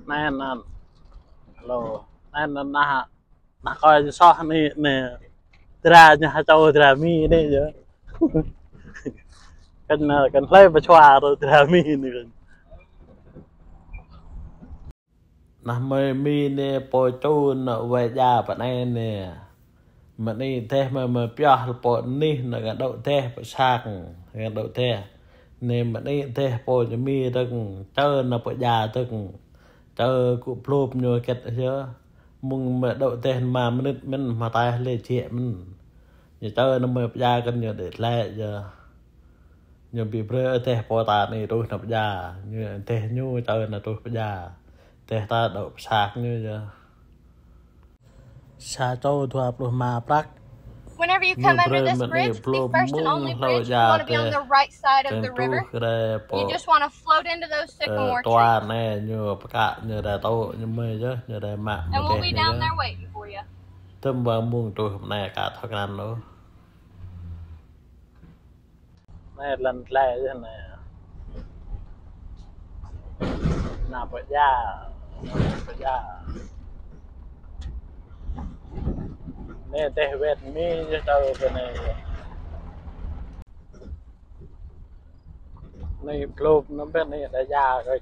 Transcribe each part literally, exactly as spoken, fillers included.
Anai, anai. Alo. Anai, anai, anai. Anai kâo ñu soh anai, anai. Dra ñu hơčâo dra Mi anai yơh. Kăn, kăn hlơi pơčua tơ dra Mi anai kăn. Anai mơi Mi anai pô ču anŭn wai ja pơ anai anai. Mơ̆ng anai dêh mơi, mơi pioh pô anih anŭn gah dŏ dêh pơ sang, gah dŏ dêh. Anai mơ̆ng anai dêh pô ñu Mi tơ̆ng, čơ anŭn pơ ja tơ̆ng. Čơ kŭ plŭp ñu kĕt yơh. Mơ̆ng mơi dŏ dêh rơma mơnit mơ̆n, mơtai lĕ jĕ mơ̆n. Ñu čơ anŭn mơi pơ ja kăn ñu đĕ tlĕ yơh. Ñu ƀu brơi dêh pô ta anai truh anŭn pơ ja. Ñu dêh ñu čơ anŭn truh pơ ja. Dêh ta dŏ pơ sang ñu yơh. Sa čô dua pluh rơma prăk. Whenever you come under this bridge, the first and only bridge, you wanna be on the right side of the river. You just wanna float into those sycamore trees. Tua anai ñu pơkă ñu rai tŏ ñu mơi yơh, ñu rai mă. And we'll be down there waiting for you. Tơm ƀă mơ̆ng truh anai ka thâo krăn ôh. Anai lŏn tlĕ yơh anai. Anai pơ ja, anai pơ ja. Anai dêh wet Mi yơh tơ pơ anai. Anai plŭp anŭn ƀĕ anai đa ja kơ.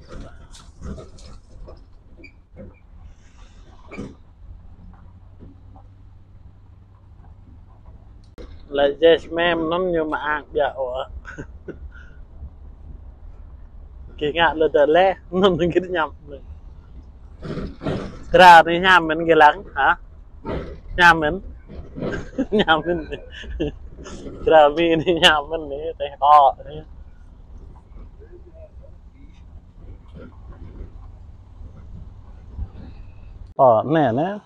Lĕ jĕ mem anŭn ñu mă ang biă ôh. Gih ngă lĕ dơ̆ lĕ, anŭn gih ñăm. Dra anai ñăm mơ̆n gih lăng, hă? Ñăm mơ̆n. Ñăm mơ̆n. Dra Mi anai ñăm mơ̆n anai, tơ̆ kŏ anai. Ơ, anai, anai.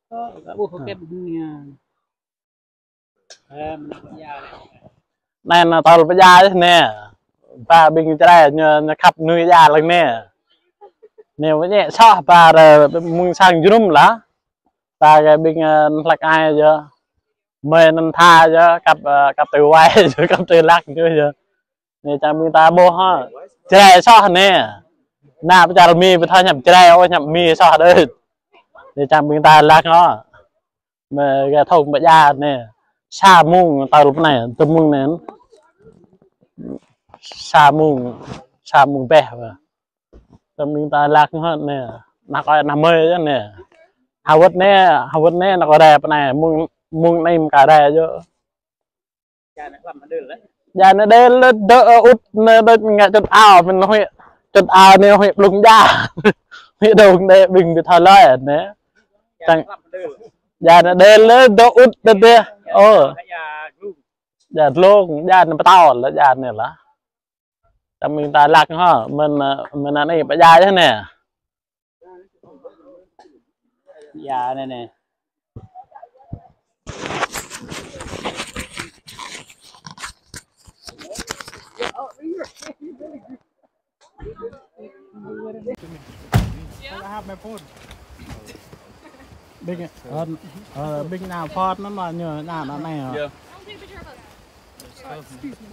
Ơ, gak ƀuh pakai dunia. Anai anŭn tơl pơ ja yơh anai. Ba ƀing Jrai ñu, ñu khăp nui ja lăng anai. Anai wơ̆t ñĕ soh ba rơ mơ̆ng sang jơnum lah. Ba kơ ƀing, ơ, hlăk ai yơh. Mơi anŭn tha yơh, kăp, ơ, kăp tơ wai yơh, kăp tơ lăk yơh. Anai čang ƀing ta ƀuh hă. Jrai soh anai. Anai pơčal Mi pơtha ñăp Jrai ôh ñăp Mi soh đôč. Anai čang ƀing ta lăk hă. Mơi gah thŏng pơ ja anai. Sa mông tơl pơ anai, tơ mông anai. Sa mông, sa mông bĕ. Tơ ƀing ta lăk hă anai. Anai kâo anai mơi yơh anai. Hơwơ̆t anai, hơwơ̆t anai anai kâo rai pơ anai. Mông, mông anai mơ̆ng ka rai yơh. Ja anai đel lĕ dŏ, ơ, ŭt anai đôč ngă čŭt ao, mơ̆n huĭ. Čŭt ao anai huĭ blung ja. Huĭ dŏng đĕ ƀing ƀu thâo lơi anai. Čang ja anai đel lĕ dŏ ŭt đĕ đĕ. Ơ. Ja glông, ja anai pơtâo lĕ, ja anai lah. Čang ƀing ta lăk hă, mơ̆n, mơ̆n anai pơ ja yơh anai. Ja anai anai. I have my phone. Ƀing, ơ, ơ, ƀing anai phone anŭn mơ̆ ñu anai, anai, anai. Yeah. Excuse me.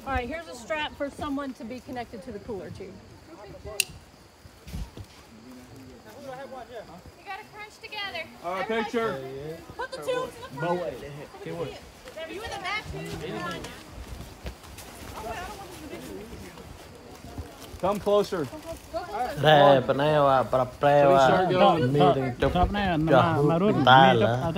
All right, here's a strap for someone to be connected to the cooler tube. You gotta crunch together. All right, picture. Put the tubes in the front. Are you in the back too? Come closer. Rai pơ anai wa, prăp pre wa. Mi dơ̆ng čŭp pioh rup ƀing ta lah.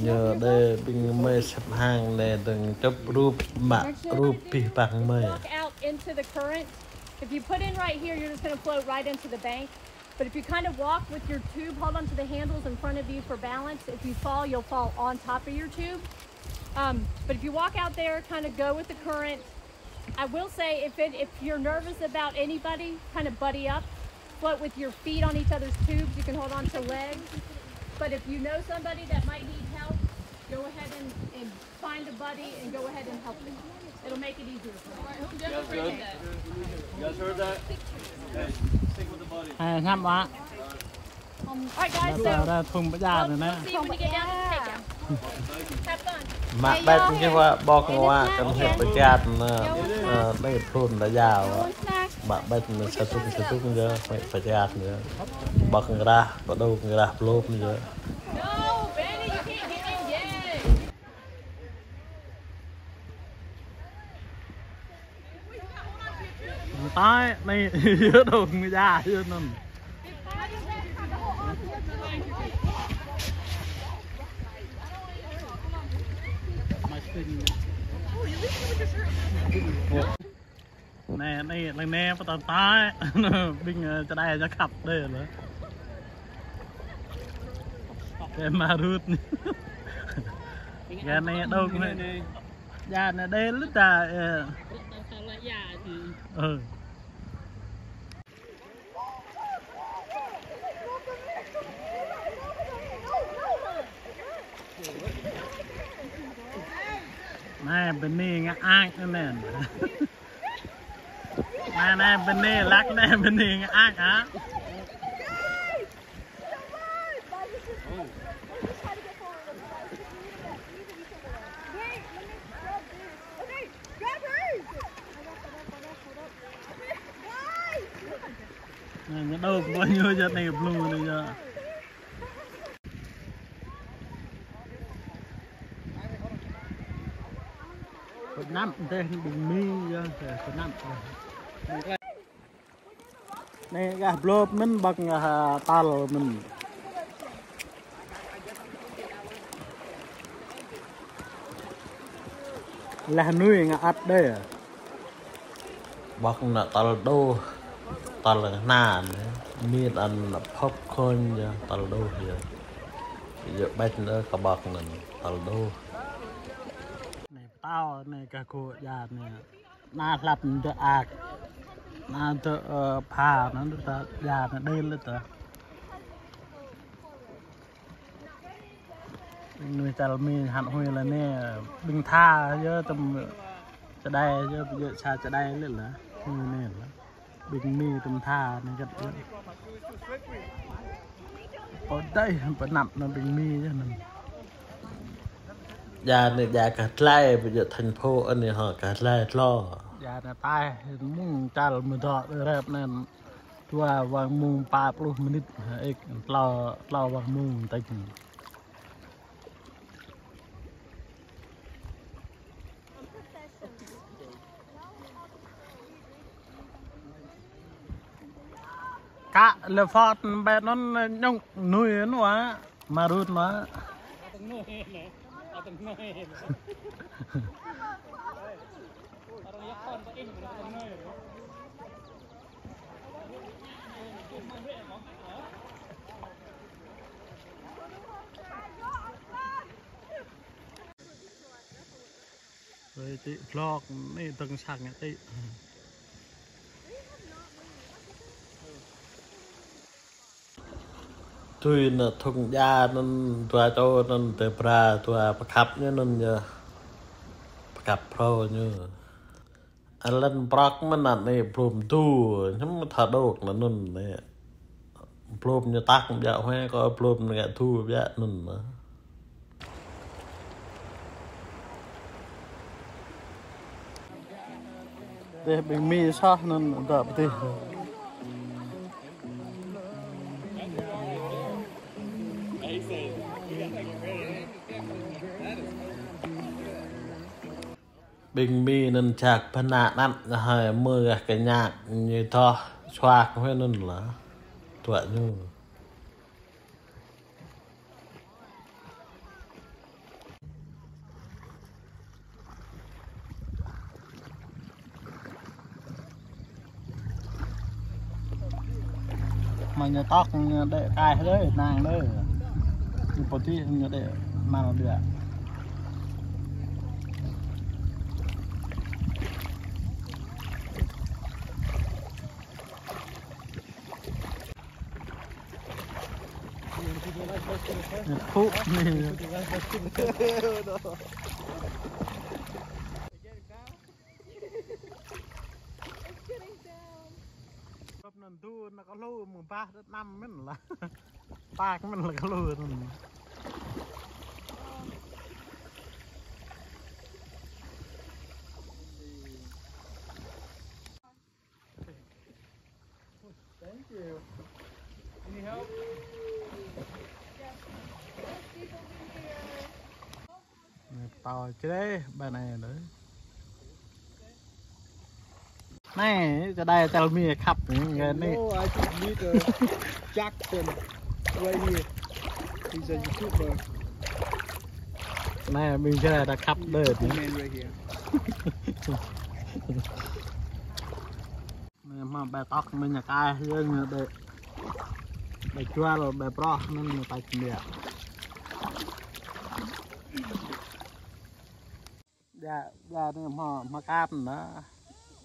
Ñu đe ƀing mơi sep hăng đe dơ̆ng čŭp rup mă rup pih păng mơi. Walk out into the current. If you put in right here, you're just gonna float right into the bank. But if you kind of walk with your tube, hold on to the handles in front of you for balance. If you fall, you'll fall on top of your tube. Um, but if you walk out there, kind of go with the current. I will say, if it, if you're nervous about anybody, kind of buddy up, float with your feet on each other's tubes. You can hold on to legs. But if you know somebody that might need help, go ahead and, and find a buddy and go ahead and help them. It'll make it easier for you. That's good. You guys heard that? Hey, stick with the buddy. Ơ, ngăm wa. Um, all right, guys, so we'll, we'll see you when you get down to the takeout. Have fun. Mă ƀĕ ñu hua ƀŏk ngă wa kăn hĕ pơčat na, ơ, đei phun đa jao. Mă ƀĕ ñu sa tuk sa tuk ñu hĕ pơčat ñu. Ƀŏk ngrah, pơđŭk ngrah blŭp ñu. Tơl anai, yơh dong, mơ̆ ja, yơh anŭn. Anai, anai, lăng anai, pơtăn tơl. Ƀing, ơ, čơđai ñu khăp đơi lĕ. Kơ mă rut. Kơ anai dong anai. Ja anai đei lĕ ta, ơ. Ơ. Anai, bơni ngă ak anai. Anai, anai, bơni lăk anai, bơni ngă ak hă. Anai, ñu dŏ ƀơi ñu yơh, anai blŭ anai yơh. Pơnăp dêh ƀing Mi yơh, pơnăp dêh. Anai gah blŏp mơ̆n, ƀơ̆ng gah tơl mơ̆n. Laih anŭn ngă ăt đơi. Ƀơ̆ng anŭn tơl đôh, tơl hna anŭn. Mi anŭn popcorn yơh, tơl đôh yơh. Yơh ƀĕ anŭn kơ ƀơ̆ng anŭn tơl đôh. Anai pơtao anai kơ gơ̆ ja anai. Anai hlăp dŏ ak. Anai dŏ, ơ, pha, anŭn dŏ ta, ja anai đel dŏ ta. Anai čar Mi hăn hui lĕ anai, ƀing tha yơh tơm čơđai yơh, ƀu djơ̆ sa čơđai lĕ lĕ. Hui anai lĕ. Ƀing Mi tơm tha anai găt yơh. Ơ đei, pơnăp anŭn ƀing Mi yơh anŭn. Ja anai ja gah dlai, ƀu djơ̆ thành phố anai hŏ, gah dlai tlô. Ja anai tai, mơ̆ng čar Mi dŏ rep anŭn. Dua wang mông pă pluh mơnit, ĕk, tlâo, tlâo wang mông tĕk. Kă lĕ phot ƀĕ anŭn ñŭk nui anŭn wa, mă rut mă. Ơi, tĭ vlog anai dơ̆ng sang tĭ. Tui anŭn thŭng ja anŭn dua čô anŭn tơbra dua pơkhăp ñu anŭn yơh. Pơkhăp phrâo ñu. Alen prăk mơ̆n anai blŭm du, ñu mơ̆ tha dŏ anŭn anai. Blŭm ñu tăk biă hue kơ blŭm ngă du biă anŭn. Dêh ƀing Mi soh anŭn dŏ pơdih. Ƀing Mi anŭn jak bơnă anăp ñu hơi mơ̆ gah kơ ñăk ñu tŏh suak hue anŭn lĕ. Tuă ñu. Mă ñu tŏk ñu đĕ kaih đơi, nang đơi. Ñu pơdih ñu đĕ mal đơi. Pŭ anai. Kơp anŭn du anŭn kơ lu mơ̆ng bah đơ̆t anăm mơ̆n lah. Pak mơ̆n lah kơ lu anŭn. Tao črê ƀơi anai đơi. Anai, čơđai tơl mi khăp anai, anai. No, I just meet, uh, Jackson right here. He's a YouTuber. Anai, ƀing čơđai đa khăp đơi. This is the man right here. Anai, hmâo ƀơi tŏk mơ̆ ñu kai, yơh ñu ƀơi, ƀơi juăl, ƀơi prŏh, anŭn ñu tač biă. Djă, djă anai hmâo, hmâo kăn anai.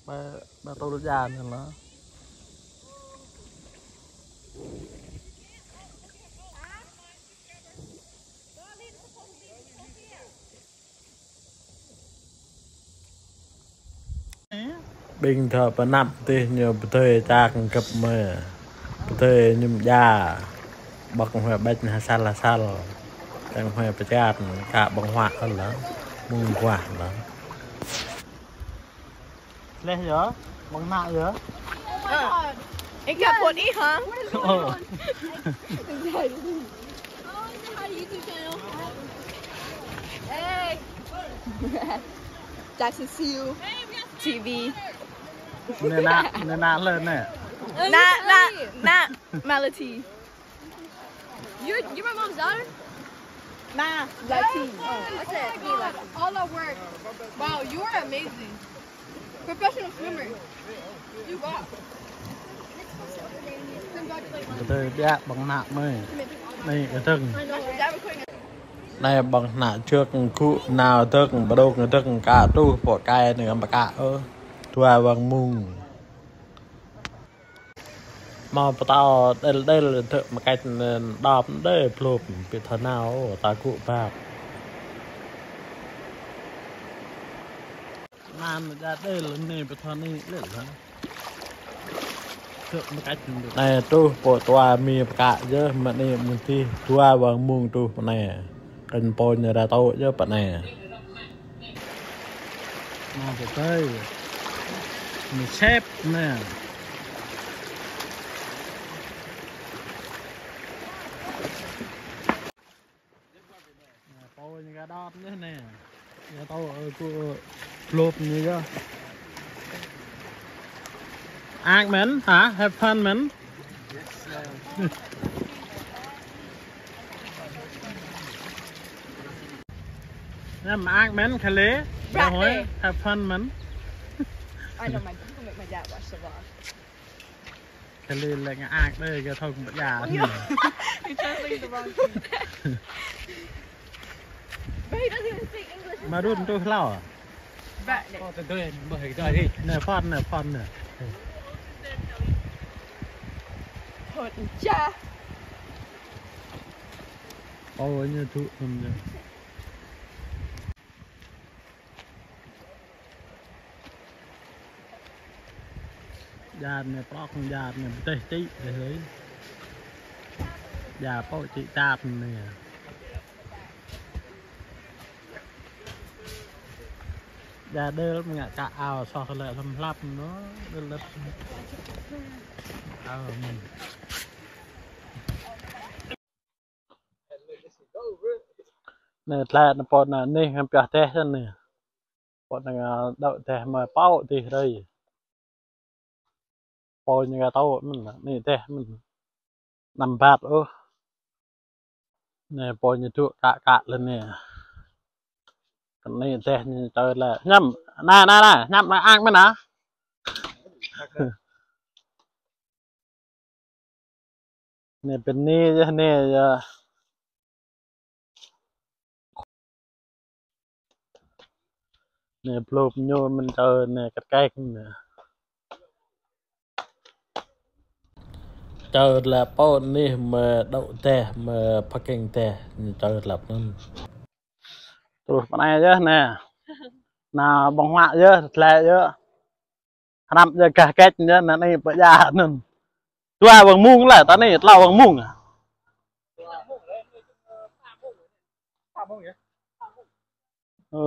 Ƀơi, ƀơi tŭl djă anai lah. Ƀing thâo pơanăp tih ñu pơdơi čak gơ̆p mơ̆. Pơdơi ñu mơdjă. Ƀơ̆ng huai ƀĕč hơsăl hơsăl. Tơ̆ng huai pơčat, ka ƀơ̆ng huă ơ̆l lah. Mơ̆ng guah lah. Leh yơh, ƀơ̆ng hnă yơh. It got put in, huh? Ơ. Hey. Jackson, see you. T V. Anai ană, anai ană lĕ anai. Ană, ană, ană Melody. You're, you're my mom's daughter? Nah, Lati. Oh, okay. All at work. Wow, you are amazing. Professional swimmer. You rock. Congratulations. Kơ tơ̆ biă ƀơ̆ng hnă mơ̆. Anai kơ tơ̆ng. Anai ƀơ̆ng hnă čơk gŭ nao tơ̆ng, ƀơđŏk tơ̆ng, ka truh pơ kai anai kăm pơkă ơ. Dua wang mông. Hmâo pơtao đel đel tơ̆ mơkač anai đŏp đơi blŏp ƀu thâo nao ta gŭ ƀă. Anŭn djă đel anai ƀu thâo anai lĕ lah. Tơ̆ mơkač anai. Anai truh pơ dua mi pơkă yơh, mơ̆ng anai mơ̆ng tih dua wang mông truh pơ anai. Kơnh pô ñu ra tŏ yơh pơ anai. Anai pơdơi. Anai sĕp anai. Anai pô ñu ka đŏp anai anai. Ñu tŏ, ơ, kơ blŏp anai yơh. Ak mơ̆n, hă? Have fun mơ̆n. Anăm ak mơ̆n, khă lĕ. Dah hoi, have fun mơ̆n. I know my, my dad watched the vlog. Khă lĕ lĕ ngă ak đơi, kơ thâo kơ ƀă djă. You translated the wrong thing. But he doesn't even speak English. Mă run tui hlâo. But anai phone anai, phone anai. Phone cha. Ơ, ñu tŭ anŭn ñu. Djă anai prŏk, djă anai pơdeh čĭ, deh ơi. Djă pô čĭ čap anai. Djă đel mơ̆ ngă ka ao soh lĕ lăm hlăp anŭn, đel lĕ. Ao anai. Anai tlĕ anai pô anai, anai hăng pioh deh anai. Pô anai, a, đŏk deh mơ̆ pô dih rơi. Pô ñu ka tŏ mơ̆n, anai deh mơ̆n. Anăm ƀat ôh. Anai pô ñu dŏ kă kă lĕ anai. Anai deh ñu čơr lĕ. Hiam, anai, anai, anai, hiam, anai ang mơ̆n ah. Anai bơni yơh, anai yơh. Anai blŏp ñu mơ̆n čơr anai kơt kek anai. Čơr lĕ pô anai mơ̆ đŏk deh mơ̆ parking deh, anai čơr lĕ anŭn. Truh pơ anai yơh anai. Anai ƀơ̆ng huă yơh, tlĕ yơh. Hrăm yơh gah kĕč yơh, anai anai pơjă anŭn. Dua wang mông lĕ, ta anai tlâo wang mông. Ơ.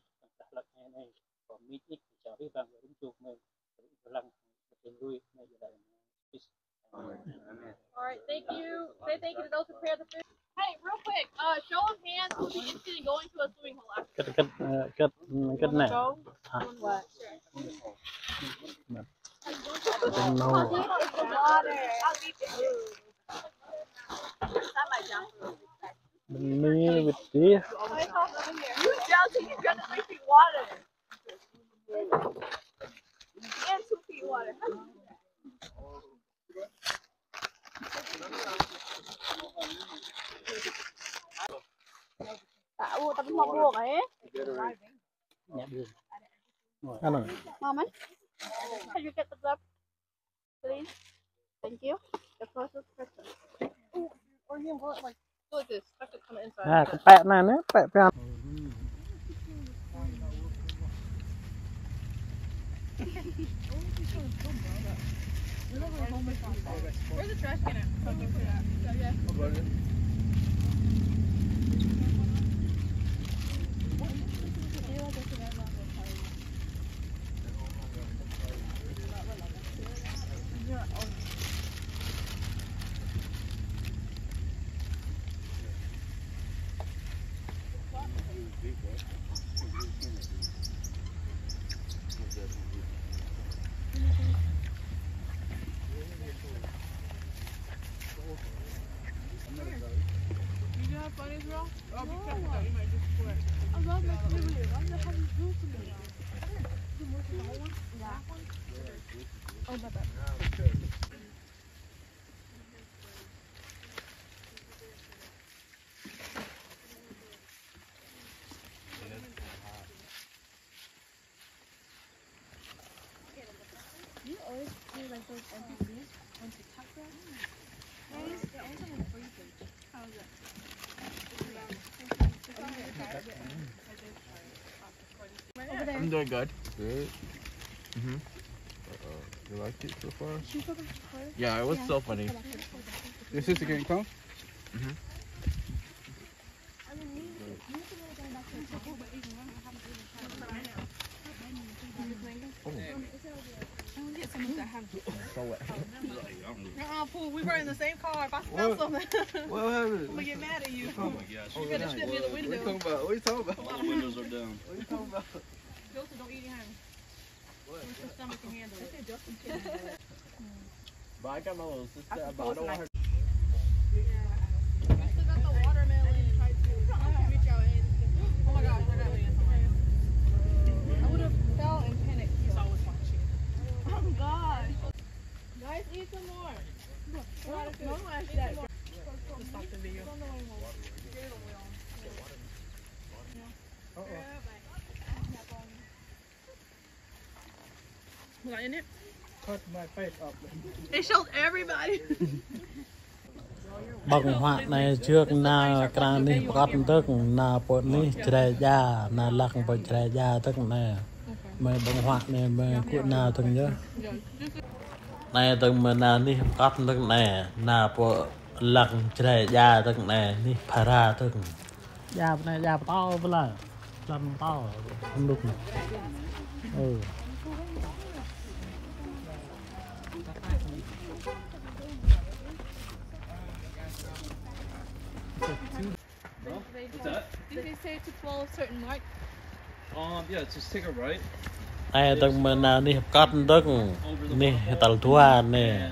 Ih, tơdah hlăk anai, kơ mĭn Ih, čang abih bang rĭm čô mơ̆n, lăng, mơ̆n lui, mơ̆n Ih lăng. Amen. All right, thank you. Say thank you to those who prepared the food. Hey, real quick, uh, show of hands who's interested in going to a swimming hole after. Kơ̆t, kơ̆t, ơ, kơ̆t, ơ, kơ̆t anai. Go? Hă? What? Kơ̆t anai. Water. I'll be there. Bánh mì with this. You tell me you're gonna drink water. And two feet water. Ơ, ơ, tapi mă buông ơ. Ăn ơ. Mama, can you get the glove, please? Thank you. The closest person. Or you can go like, go like this. Have to come inside. Ơ, kơ pĕ anai, pĕ pĕ. Where's the trash can at? Come look for that. Yeah. You gonna have fun, Israel? Oh, be careful, you might just split. I love my food. Why the hell you do to me? Oh, my bad. You always do like those empty seats when to tuck them. They're also in the freezer. How is it? I'm doing good. Good. Mm-hmm. Uh-oh. You liked it so far? Yeah, it was so funny. Your sister can come? Mm-hmm. I'm gonna get some of that ham. So what? Uh-uh, Pooh, we were in the same car. If I smell something, what happened? I'm gonna get mad at you. Oh my gosh. You better sit near the window. What are you talking about? What are you talking about? All the windows are down. What are you talking about? Joseph, don't eat it, honey. What? Your stomach can handle it. But I got my little sister, but I don't want her. We still got the watermelon. Try to reach out and, oh my gosh, I got it. It shows everybody. Ƀơ̆ng huă anai jơk nao krăn anih pơkŏt dơ̆ng, nao pơ anih Jrai Dja, nao lăng pơ Jrai Dja dơ̆ng anai. Mơi ƀơ̆ng huă anai mơi kŭ nao dơ̆ng yơh. Anai dơ̆ng mơi nao anih pơkŏt dơ̆ng anai, nao pơ lăng Jrai Dja dơ̆ng anai, anih phara dơ̆ng. Dja pơ anai dja pơtâo pơla. Lăn pơtâo. Hơnŭk. Ơ. What's that? Did they say to follow a certain mark? Um, yeah, just take a right. Anai dơ̆ng mơi nao anih pơkŏt dơ̆ng, anih tal dua anai.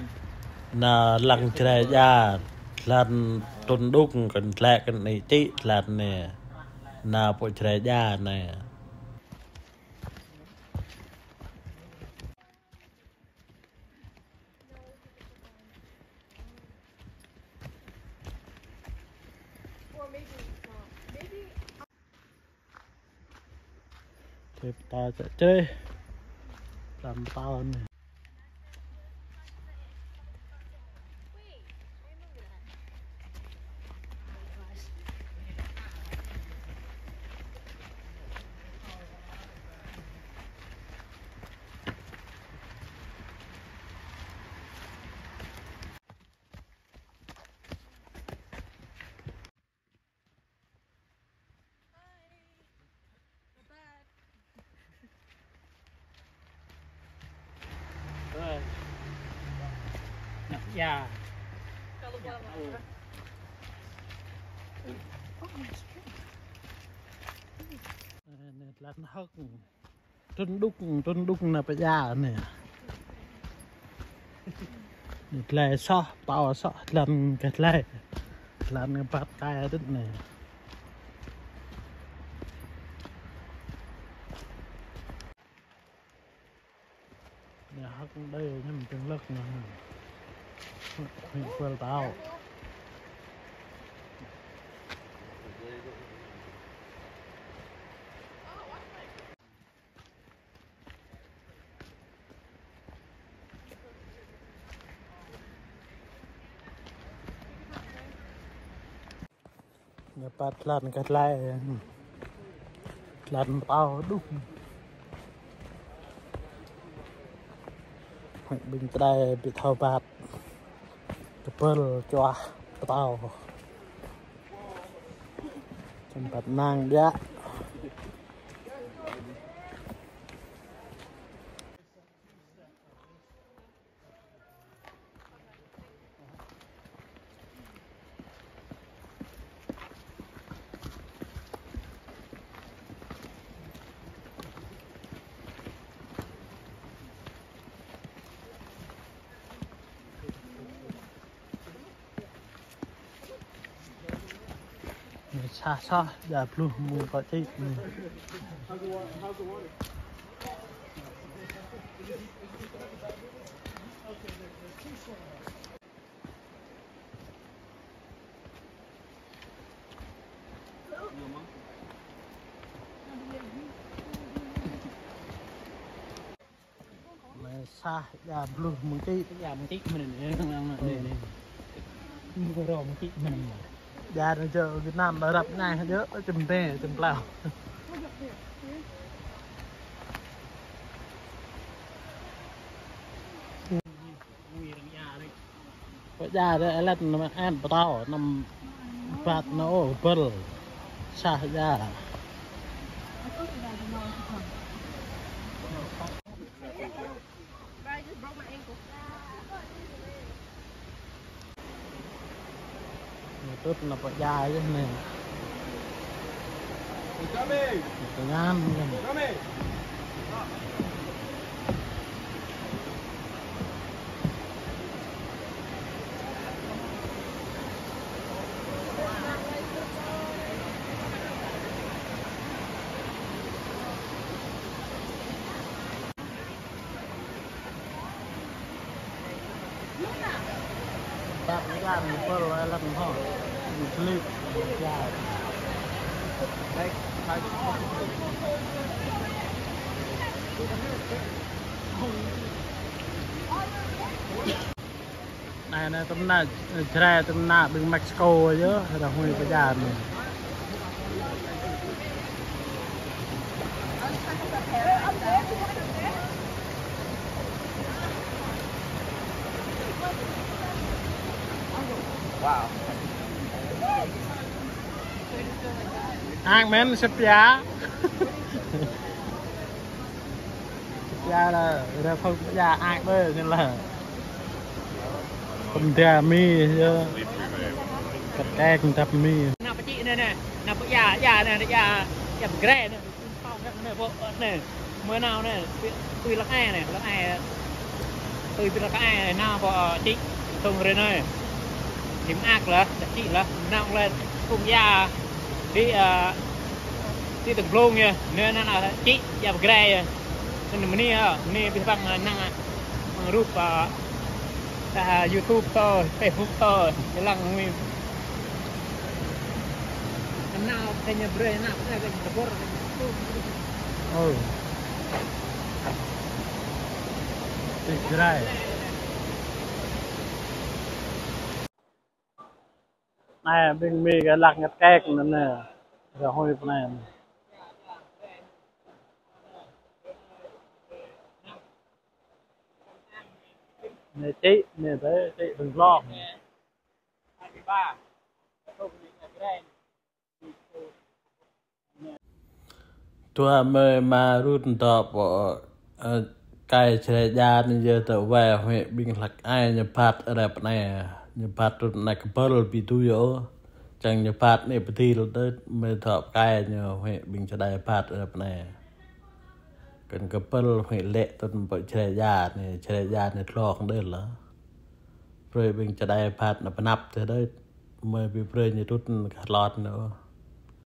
Nao lăng Jrai Dja, lăn trŭn đŭk, kăn tlĕ kăn anai čĭ lăn anai. Nao pơ Jrai Dja anai. Čĕ pơtao čĕ čĕ. Lăn pơtao anai. Ơ. Năp ia. Ơ, anai lăn hơ̆k. Trŭn đŭk, trŭn đŭk nao pơ ia anai. Anai glai soh, pơtâo soh, lăn kơ glai. Lăn kơ bat kai adit anai. Anai hơ̆k đơi ñăm tơlăk anai. Huyện Pơl Tao. Anai păt lăn kơ glai. Lăn pơtâo đŭk. Ƀing čơđai ƀu thâo bat. Tơpơl čuah pơtâo. Čăm bat nang biă. Sa soh, djă pluh mơ̆ng kơ čĭ. Anai sa djă pluh mơ̆ng čĭ. Djă mơ̆ng čĭ mơ̆n anai, anai, anai, anai. Mơ̆ng čĭ mơ̆n anai. Djă anai jơ Việt Nam đa răp anai jơ, čem tê, čem plao. Pơ djă ră lăt năm an pơtâo, năm bat nao pơl. Sa djă. Tŭt nao pơ djă yơh anai. Tơngan yơh. Bác đi ăn một phần là lần thôi. Một clip, một dài. Đây, hai. Anai, anai tơm anai, Jrai tơm anai ƀing Mexico yơh, rơhơi pơjan. Wow. Ang men sepia. Sepia là ra phong pơja ang đơi nên là. Tơm dia mi yơh. Kăt kek tơm dia mi. Nao pơčĭ anai, anai. Nao pơja, ja anai, ja, ja pơgre anai. Pao anai, anai, pô, anai. Mơi nao anai, tui, tui lăng ai anai, lăng ai. Tui, tui lăng ai anai, nao pơ, ơ, čĭ, tông rê anai. Him ak lah, čĭ lah, nao lĕ, kung ja. Đi, ơ, đi tơng blung yơh, anai, anai, anai, čĭ, ja pơgre yơh. Anai, mơni, ơ, mơni, abih bang, ơ, năng, ơ, mơ̆ng rup, ơ, ta YouTube tơ, Facebook tơ, lăng mơni. Anai, kơ ñu brơi, anai, kơ ñu tơbơr. Ơ. Tui Jrai. Anai, ƀing mi kơ lăng kăt kek anai, anai. Rơhơi pơ anai. Anai čĭ, anai tơ, čĭ tơng glông. Dua mơi ama run dŏ pơ, ơ, kai Jrai ja anai yơh dŏ wai huĭ ƀing hlak ai ñu phat rep anai. Ñu phat run anai kơpơl ƀu dưi ôh. Čang ñu phat anai pơdil tơ mơi dŏ kai ñu huĭ ƀing čơđai phat rep anai. Kơ̆n kơpơl huĭ lĕ tơ̆n pơ Jrai ja anai, Jrai ja anai tlŏng đơi lah. Brơi ƀing čơđai phat anai pơnăp tơ đơi. Mơi ƀu brơi ñu tŭt kơ hlot anai ôh.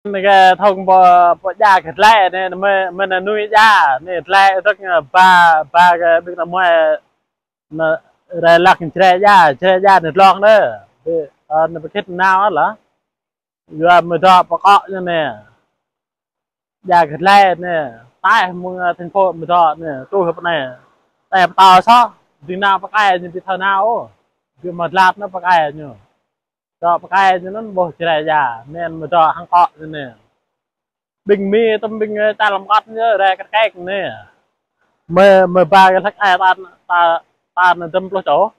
Anai kơ thông pơ, pơ ja kơ tlĕ anai, mơi, mơi anai nuih ja, anai tlĕ tơ̆k, ba, ba kơ ƀing anai mơi, anai, rai lăng Jrai ja, Jrai ja anai tlŏng đơi. Ƀu, ơ, anai pơkĭt nao lah. Yua mơi dŏ pơ akŏ ñu anai. Ja kơ tlĕ anai, taih mơ̆ng, ơ, thành phố mơi dŏ anai, truh pơ anai. Tơl pơtô soh, ding nao pơkai ñu ƀu thâo nao ôh. Ƀu mă dlap nao pơkai ñu. Dŏ pơkai ñu anŭn ƀuh Jrai ja, anŭn mơi dŏ hăng akŏ ñu anai. Ƀing mi tơm ƀing, ơ, čar lăm kơt ñu rai kăt kek anai. Mơi, mơi ba kơ hlak ai ta, ta, ta anai dăm pluh čô.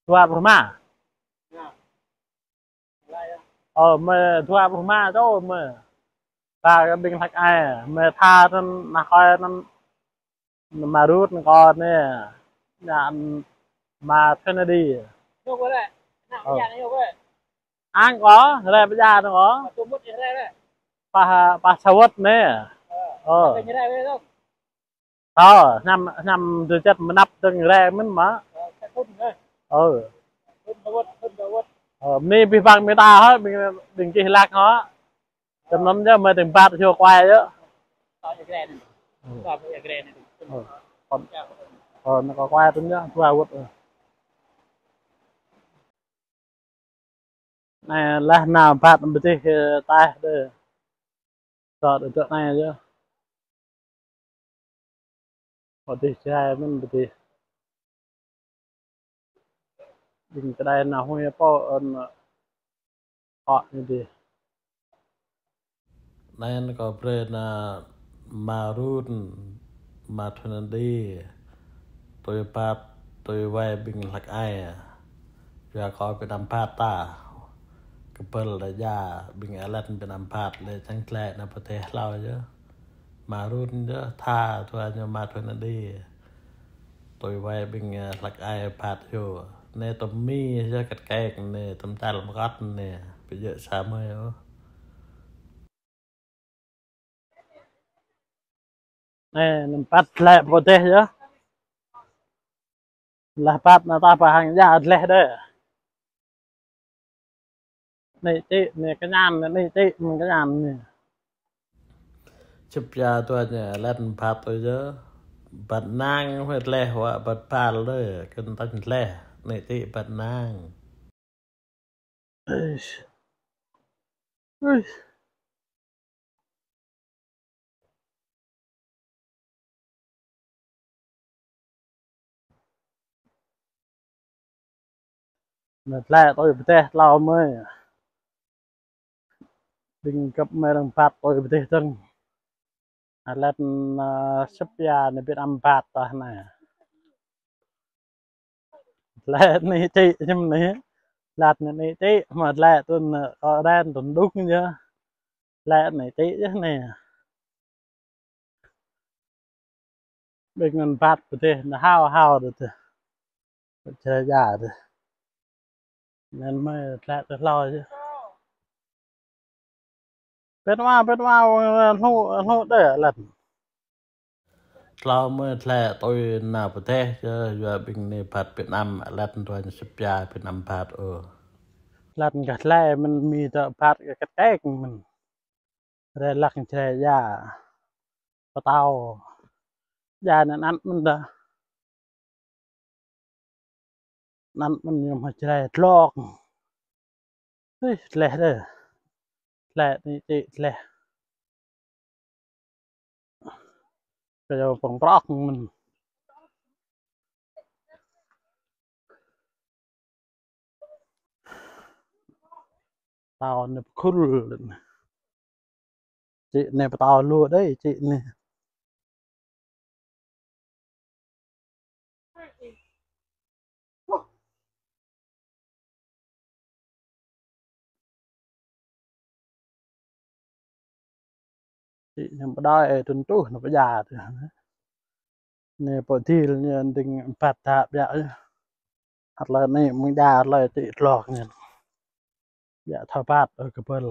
Dua pluh rơma. Ơ, mơi dua pluh rơma čô mơi. Ba kơ ƀing hlak ai, mơi tha anŭn, ană kơi anŭn, anŭn ama Rut anŭn kơ anai. Anŭn ama Kennedy. Ơ. Ang kơ, rai pơja anŭn kơ. Pah, pah Sawat anai. Ơ. Thâo, hnăm, hnăm dơjăt mơnăp dơ̆ng rai mơ̆n mă. Ơ. Ơ, mơni abih bang mơta hă, ƀing, ƀing čih lăng hă. Tơm anŭn yơh, mơi tơng bat hiu kuai yơh. Ơ. Ơ. Kon, ơ, anŭn kơ kuai tơm yơh, dua wơ̆t. Anai lah nao bat pơdih, ơ, taih đơi. Dŏ, dŏ, dŏ anai yơh. Pơdih Jrai mơ̆n pơdih. Ƀing čơđai nao huĭ pô ơn akŏ ñu dih. Anai kâo brơi ană ama Run, ama Thuần Đi, tui phat, tui wai ƀing hlak ai. Yua kơ ƀing anăm phat ta. Kơpơl đa ja, ƀing alen ƀing anăm phat, lĕ čang tlĕ ană pơtĕh hlâo yơh. Ama Run yơh, tha dua ñu ama Thuần Đi. Tui wai ƀing, ơ, hlak ai phat yơh. Anai tơm mi yơh kăt kek anai, tơm čar lăm kơt anai. Ƀu djơ̆ sa mơi ôh. Anai, anăm phat tlĕ pơtĕh yơh. Lah phat anai ta pơhang ja tlĕ đơi. Anai čĭ, anai kơñan, anai čĭ, anai kơñan anai. Čơp ja dua ñu, lĕ phat tui yơh. Bat nang, huĭ tlĕ, huă bat pal đơi, kơ̆n tañ tlĕ. Anai čĭ bat nang. Ih. Ih. Anai tlĕ tui pơdeh tlâo mơi. Ƀing găp mơi arăng bat tui pơdeh dơ̆ng. Alet, ơ, sĭp ia anai Việt Nam bat tah anai. Tlĕ anai čĭ hiư̆m anai. Alet anai anai čĭ, mă tlĕ tui anai, kơ ren tui đŭk yơh. Tlĕ anai čĭ yơh anai. Ƀing anŭn bat pơdeh anai hao hao đôč tơ. Čơđai ia tơ. Anŭn mơi tlĕ tui hlâo yơh. Pet wa, pet wa, hlô, hlô đơi alet. Tlâo mơi tlĕ tui anai pơdeh yơh, yua ƀing anai bat Việt Nam, alet anŭn tui sĭp ia Việt Nam bat ôh. Alet gah tlĕ mơ̆n, mĭ tơ bat gah kơt kek mơ̆n. Rai lăng Jrai ia. Pơtao. Ia anŭn anăn mơ̆n dah. Anăn mơ̆n ñu mă Jrai tlŏk. Ih, tlĕ đơi. Tlĕ anai čĭ tlĕ. Kơ yua pơ̆ng prŏk mơ̆n. Pơtao anai pơkhul. Čĭ anai pơtao lu đơi, čĭ anai. Čĭ anai pơđai, ơ, tŭn tuh anai pơđai tơ. Anai pơdil anai ding bat dah biă yơh. Ăt lơi anai mơ̆ng đa lơi čĭ tlŏk anai. Biă thâo bat ơ kơƀăl.